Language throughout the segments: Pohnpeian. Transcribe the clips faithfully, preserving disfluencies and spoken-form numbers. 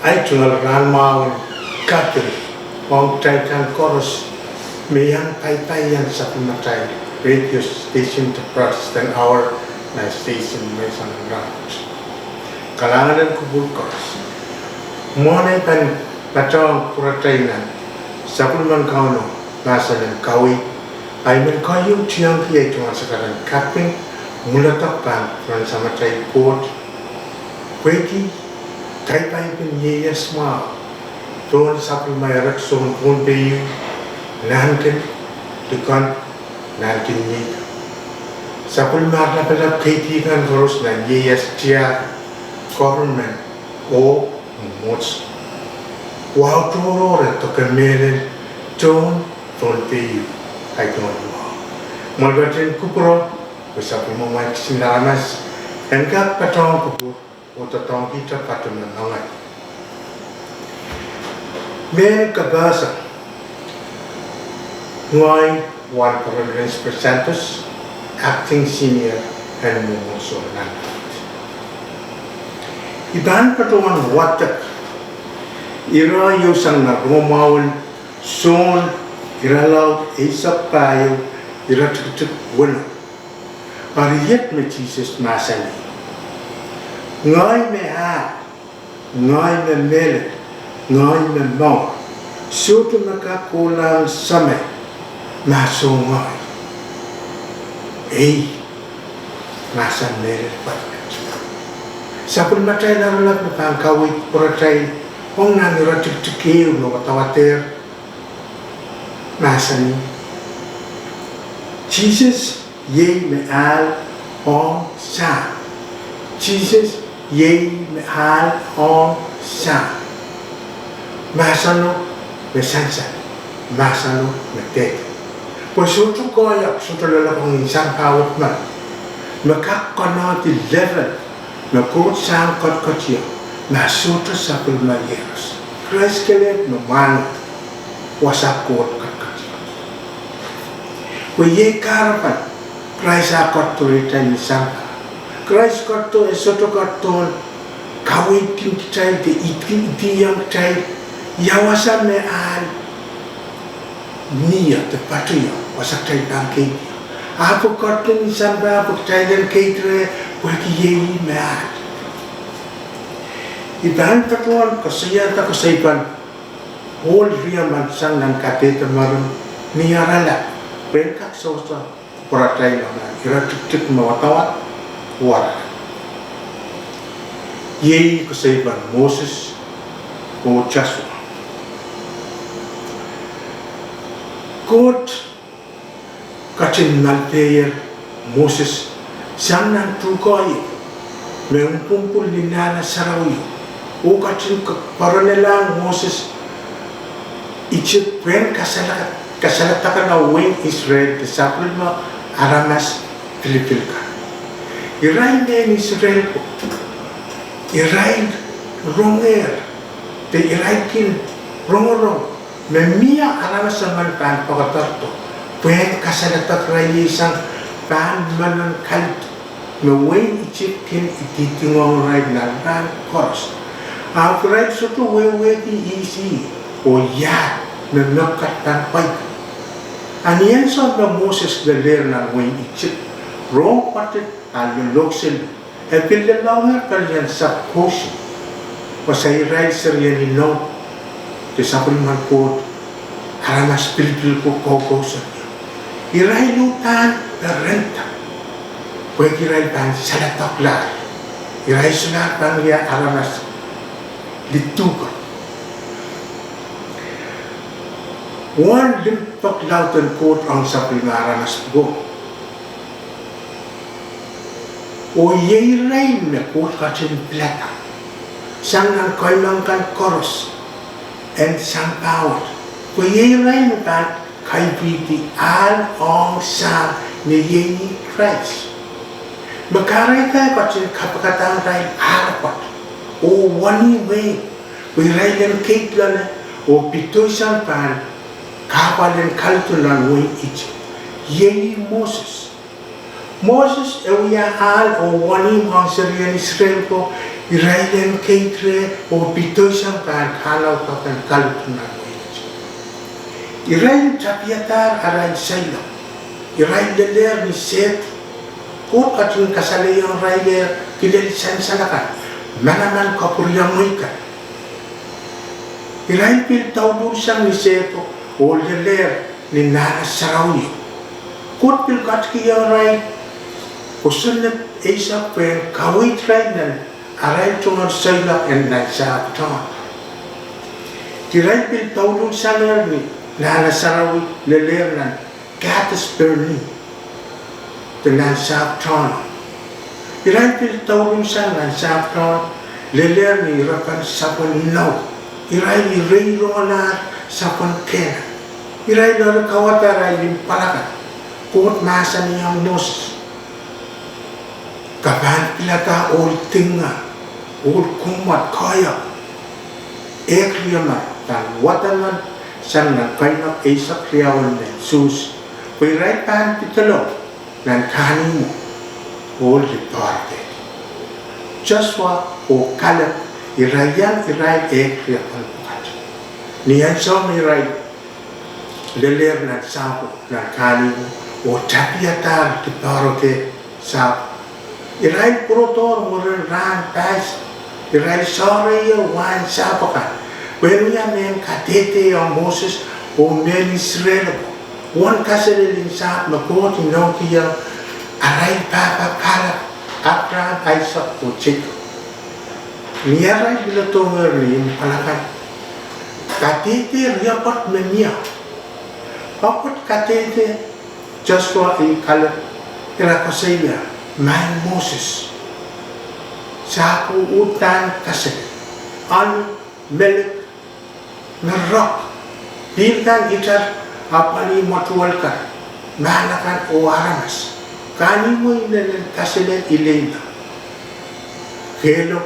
Ei tungoal rahn mwahu en kaping ong kitail kan koaros me iang paipai iang sapwellimatail radio station, the Protestant Hour, nan station me sang rahnwet. Kalahngan en kupwur koaros. Mwohn ei pahn patohwan pwuratail nan sapwellimen Kauno mahsen en kaweid, I men kohieng tiengki ei tungoal sakaradahn kaping, mwuledek pahn pwurehng Samatail Koht, pwehki kaipaipen ieias mwahu pohn sapwellime ire soun Pohnpei, nahnken, likan, nahnken mih, sapwellime lapalap, keidi kan koaros nan ieias tiahk, government, oh mwomwohdiso. Wahu tohrohr en doke mehlel tohn Pohnpei, ei tungoal wahu. Mwohn ketin kupwuro, pwe sapwellimomwi kisin aramas en kak patohwan kupwur oh doadoahngkihte patehng mengei. Mehn kapehse, ngehi Wahnporon Lins Presantos, Acting Senior en mwomwohdiso nan I pahn patohwan wadek ire ieu sang nan Rongamwahu en Sohn, irelaud eisek pahieu, iretikitik weneu. Eri iet me Sises mahsanih: Ngehi me ahl, ngehi me mehlel, ngehi me mour. Sohte me kak kohlahng Samei ma soh ngehi. Ei mahsen mehlel pwukat. Sapwellimatail lapalap me pahn kaweid pwuratail ong nan iretikitik ehu me wadawadehr mahsanih: Sises iei me ahl ong Sahm. Sises iei me ahl ong Sahm. Mahseno me sansal, mahseno me dehde. Pwe sohte koahiek, sohte loalokong en sampah wet me, me kak konohdi level me Koht sang ketiket ie, ma sohte sapwellime iehros. Krais kelehpw me mwahngih wasa Koht ketiket. Pwe iei kahrepen Krais ah ketido rehtail ni sampah. Krais ketido, e sohte ketido en kaweidki kitail de idihong kitail ia wasa me ahl mie de patohwan wasa kitail pahn keid ie. Ahpw ketido ni sampah pwe kitail en keid reh, pwehki iei ih me ahl. I pahn patohwan koasoiahda koasoipen ohl riemen sang nan kadehde meren ni aralap, pwe en kak sewese pwuratail nan iretikitik me wadawad oh aralap. Iei koasoipen Moses oh Sosua. Koht ketin malpeier Moses sang nan tuhke me umpwumpwul ni nahna sarawio, oh ketin poaronelahng Moses Isip pwehn kasala-, kasaledekla wehin Israel de sapwellime aramas pilipil kan. Irail mehn Israel ko, irail rongehr de irail kin rongorong me mie aramas emen pahn poakedoardo pwehn kasaledekla irail sang pahn menen kalido me wehin Isip kin ididingohng irail nan rahn koaros. Ahpw irail sohte wehwehki ihs ih oh ia me mepwukat pahn pwaida. A ni ansou me Moses lelehr nan wehin Isip, rohng pwoatet ah lolohk seli, e pil lelohngehr pelien sapwkohsang wasa irail serien inou de sapwellimen Koht aramas pilipil ko koukousoan ie. Irail uhdahn perenda pwehki irail pahn saledekla, irail solahr pahn wia aramas liduhko. Uwen limpoak lauden Koht ong sapwellime aramas pwuko, oh iei irail me Koht ketin pilada sang nan keinemwe kan koaros en sampah wet, pwe iei irail me pahn kaipwidi ahl ong Sahm me iei Krais. Me kahrehda e ketin kapikadahng irail ahl pwukat oh wenihmw, pwe irail en keid loale oh pedoisang pahn kahpwal en kalido nan wehin Isip. Iei Moses. Moses e wia ahl oh wenihmw ong serien Israel ko, Irail en keid reh oh pidoi sang pahn kahlap en kaluhla nan wehi. Irail tapiadahr arail seiloak. Irail lelehr ni Sehdo. Koht ketin kasalehiong irail kilel sansal akan, manaman kapwuriamwei kan. Irail pil douluhl sang ni Sehdo oh lelehr ni Nahna Sarawi. Koht pil ketikihong irail kosonned eisek pwehn kaweid irail nan arail tungoal seiloak en nan sahpw tohn. Irail pil douluhl sangehr ni Nahna Sarawi, lelehr nan Kadesh Barnea de nan sahpw tohn. Irail pil douluhl sang nan sahpw tohn, lelehr ni irepen sapwen inou. Irail ireirongala sapwen Kenan. Irail eri kauwada arail impwal akan. Koht mahsanihong Moses, ke pahn pilada ohl dinga, ohl kommwad koahiek, ehk riemen pahn wadamen sang nan keinek eisek riau en mehn Suhs, pwe irail pahn pedolong nan kahnihmwo ohl lipoarke. Sosua oh Kalep, irail iang irail ehk riemen pwukat. Ni ansou me irail lelehr nan sahpwo nan kahnihmwo oh tapiadahr lipoarke sahpwo, irail pwurodohr mwurin rahn pahisek. Irail sohte iang wahn sahpw akan pwehn wia mehn kadehde ong Moses oh mehn Israel ko, uwen kaselel en sahpw me Koht inoukihong arail pahpa kahlap, Apraam, Aisek oh Seiko. Ni arail pil dohngehr ni impwal akan, kadehde riapwoat me mie. Pwukat kadehde, Sosua oh Kalep, ira koasoia, Maing Moses, sahpwo uhdahn kaselel, alu, melik, merok, pihl kan, itar, apwalih mwotuwel kan, mahn akan oh aramas. Kahnihmwo inenen kaselel ileila. Kehlo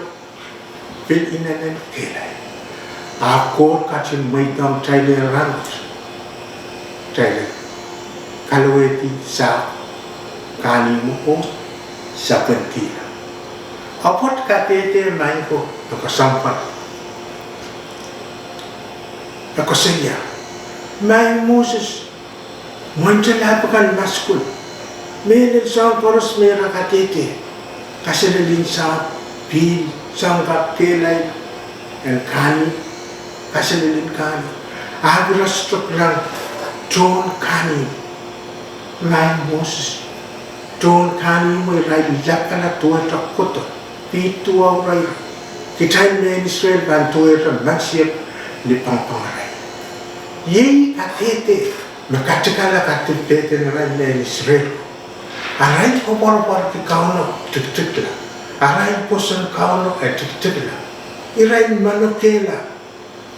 pil inenen kehlail. Ahpw Koht ketin mweidohng kitail en rahnwet, kitail en kalowehdi sahpw, kahnihmwo oh sapwendihla. Pwukat kadehde, maing ko, e kesempwal, e koasoia, Maing Moses, mwein te lap akan masukun, mehlel soahng koaros me ira kadehde, kaselel en sahpw, pihl, soahng kak kehlail en kahnihmwo, kaselel en kahnihmwo, ahpw ira sohte kilang tohn kahnihmwo. Maing Moses, tohn kahnihmwo irail lapala duwehte kohdo, piht duwau irail. Kitail mehn Israel pahn duwehte mansiek ni pangpang irail. Iei kadehde me katikala kadipehden irail mehn Israel. Arail koapworopworki Kauno tiktikla. Arail pwoson Kauno e tiktikla. Irail manokehla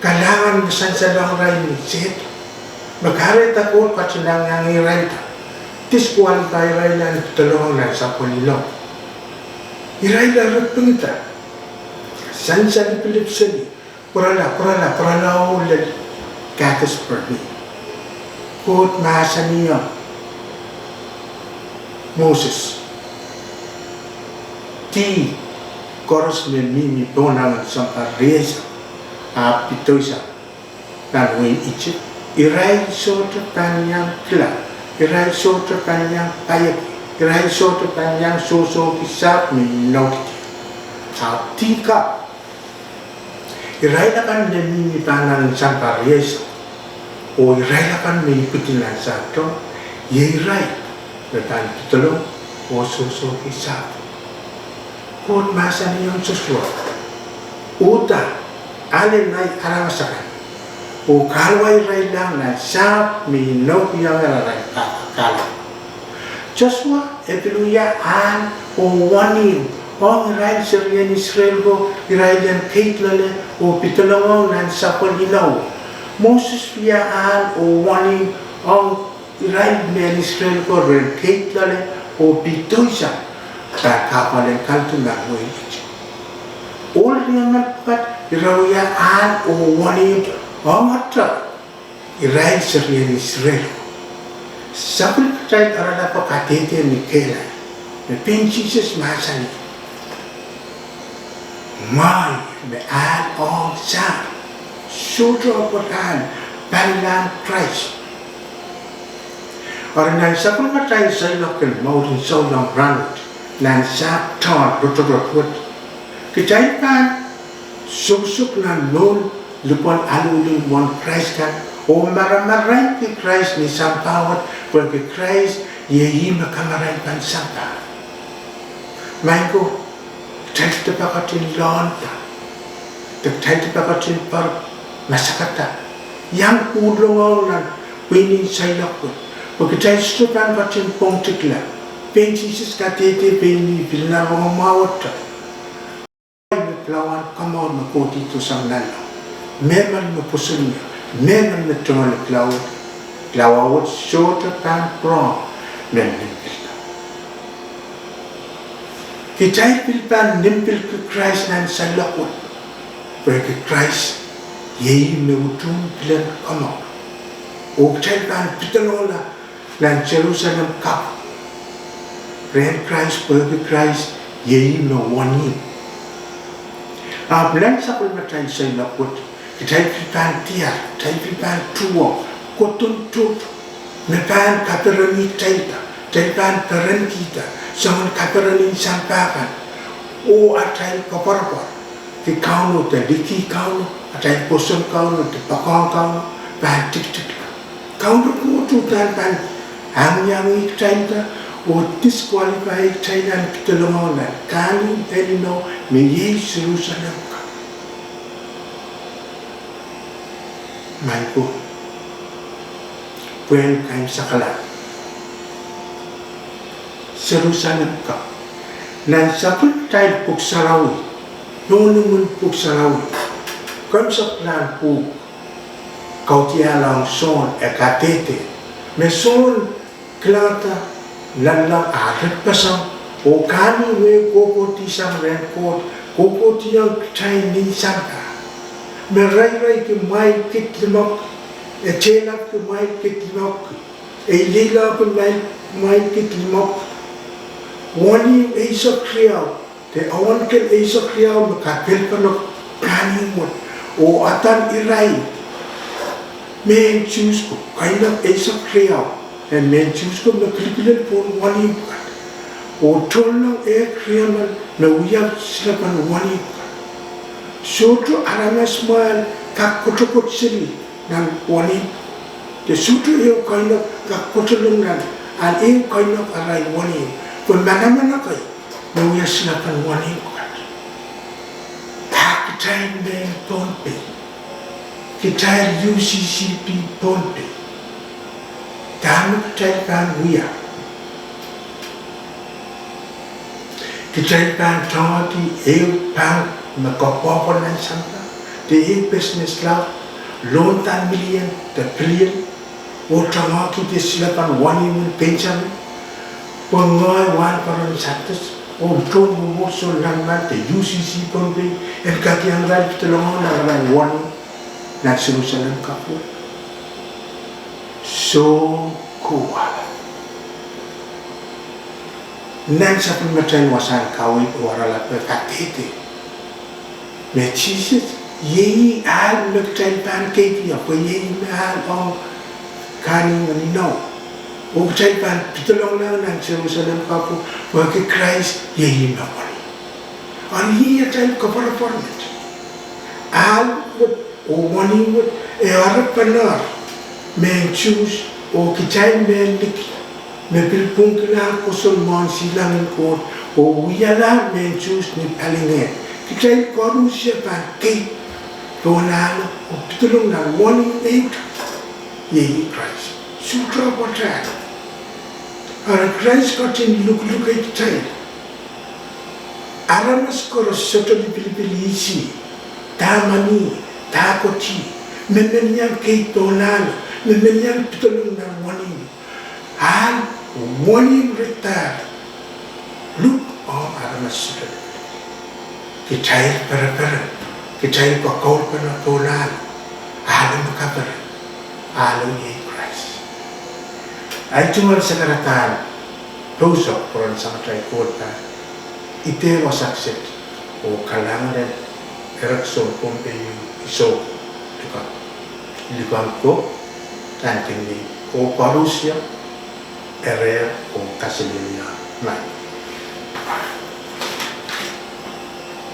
kalahngan me sansalohng irail ni Sehdo, me kahrehda Koht ketin iangiang irailda, disqualify irail en pedolong nan sapwen inou. Irail eri pingida, sansal lipilipil seli, pwurala, pwurala, pwurala oh lel Kadesh Barnea. Koht mahsanihong Moses, dih koaros me mihmi pohn anahn sampah rieisek ahpw pedoisang nan wehin Isip, irail sohte pahn iang kilang, irail sohte pahn iang paieki, irail sohte pahn iang sohsohki sahpw me inoukihdi. Ahpw dih ko, irail akan me mihmi pahn anahn sampah rieisek, oh irail akan me ipwidi nan sahpw tohn, iei irail me pahn pedolong oh sohsohki sahpw. Koht mahsanihong Sosua, uhda ale nai aramas akan, oh kahluwa irail lahng nan sahpw me I inoukihong arail pahpa kahlap. Sosua e pil wia ahn oh wenihmw ong irail serien Israel ko, irail en keid loale oh pedolong nan sapwen inou. Moses wia ahn oh wenihmw ong irail mehn Israel ko ren keid loale oh pedoisang pahn kahpwal en kaluhla nan wehi Isip. Ohl riemen pwukat ira wia ahn oh wenihmw ong irail serien Israel. Sapwellimatail oaralapo kadehde me kehlail, me pein Sises mahsanih, Mwahl me ahl ong sahr. Sohte pwoat ahl, palian Krais. Eri nan sapwellimatail seiloak en mouren souleng rahnwet, nan sahpw tohn rotorot wet, kitail pahn sokosok nan mour lipwen aluwiliw mwohn Krais kan, oh maramarainki Krais ni sampah wet, pwehki Krais iei ih me kamarain pahn sampah. Maing ko, kitail sohte pahn ketin loalda, de kitail sohte pahn ketin pahn masakada. Iang uhlong nan pwihnen seiloak wet, pwe kitail sohte pahn ketin pwongkihla. Pein Sises kadehde pein ih pil nan rongamwahu wet, me pilawahn komour me kohdi dohsang nanleng. Mehmen me pwoson ie, mehmen me tungoal pilawa wet, sohte pahn pwurehng me nim pil. Kitail pil pahn nim pil ki Krais nan seiloak wet, pwehki Krais iei ih me utung pilen komour. Oh kitail pahn pedolongla nan Serusalem Kapw rehn Krais, pwehki Krais iei ih me wenihmw. Ahpw nan sapwellimatail seiloak wet, kitail pil pahn diar, kitail pil pahn tuhwong, kodon tohto, me pahn kapereni kitailda, kitail pahn perenkihda, soangen kaperenen sampah kan, oh atail koapworopwor ki Kauno, de likih Kauno, atail pwoson Kauno, de poakohng Kauno, pahn tikitik. Kauno Koht uhdahn pahn angiangih kitailda, oh disqualify kitail en pedolong nan kahnimw en inou me iei Serusalem Kapw. Maing ko, pwehn keimwseklahn Serusalem Kapw. Nan sapwellimatail Pwuhk Sarawi, nohnomwen Pwuhk Sarawi, keimwseklahn pwuhk kaudiahl ong Sohn e kadehde, me Sohn kilangada nanleng ah ritpeseng, oh kahnimw e kohkohdi sang rehn Koht, kohkohdiong kitail nin sampah. Me reireiki mwail kid limepwukat, e tehlapki mwail kid limepwukat, e ileilohki mwail, mwail kid limepwukat. Wenihmw eisek riau, de awenkel eisek riau me kapilipene kahnimw wet, oh adan irail mehn Suhs ko, keinek eisek riau en mehn Suhs ko me kilkilel pohn wenihmw pwukat, oh tohnleng ehk riemen me wia silepen wenihmw pwukat. Sohte aramas mwahl kak kotokot sili nan wenihmw, de sohte ehu keinek kak kotolong nan ahl ehu keinek arail wenihmw, pwe manaman ekei me wia silepen wenihmw pwukat. Ah kitail mehn Pohnpei, kitail U C C P Pohnpei, dahme kitail pahn wia? Kitail pahn tongehdi ehu pahn me koapworopwor nan sampah, de ehu business laud, loan dan million de billion, oh tongehkihda silepen wenihmw en Benjamin, pwe ngehi wahnpoaron Santos, oh tohn mwomwohdiso lamalam de U C C Pohnpei, en kak iang irail pedolong nan wenihmw nan Serusalem Kapw. Soh kowe. Nan sapwellimatail wasahn kaweid, e oaralap, e kadehde me Sises iei ahl me kitail pahn keidi, ahpw iei me ahl ong kahnimw en inou. Oh kitail pahn pedolong nan Serusalem Kapw, pwehki Krais iei me wenihmw. Eri iei atail koapworopwor met. Ahl wet oh wenihmw wet e oarepenehr mehn Suhs oh kitail mehn liki, me pil pwungkihla kosonned mwohn silangin Koht, oh wialahr mehn Suhs ni palingehn. Kitail koarusie pahn keid pohn ahlo oh pedolong nan wenihmw ehute, iei Krais. Sohte pwoat ahl. Eri Krais ketin luklukei kitail. Aramas koaros sohte lipilipil ihs ih, dahme ni, dahkot ih, me men iang keid pohn ahlo, me men iang pedolong nan wenihmw. Ahl, wenihmw ritdahr luk ong aramas sohte lipilipil. Kitail pereperen, kitail kokoulpene pohn ahlo, ahlo me kaperen, ahlo iei Krais. Ahi tungoal sakaradahn pousehk pwurehng Samatail Koht pahn ideh wasa kiset. oh kalahngan en Erekiso Pohnpei iso likan, likan ko, ahneki ni, oh koarusie, erehr oh kaselehlie nan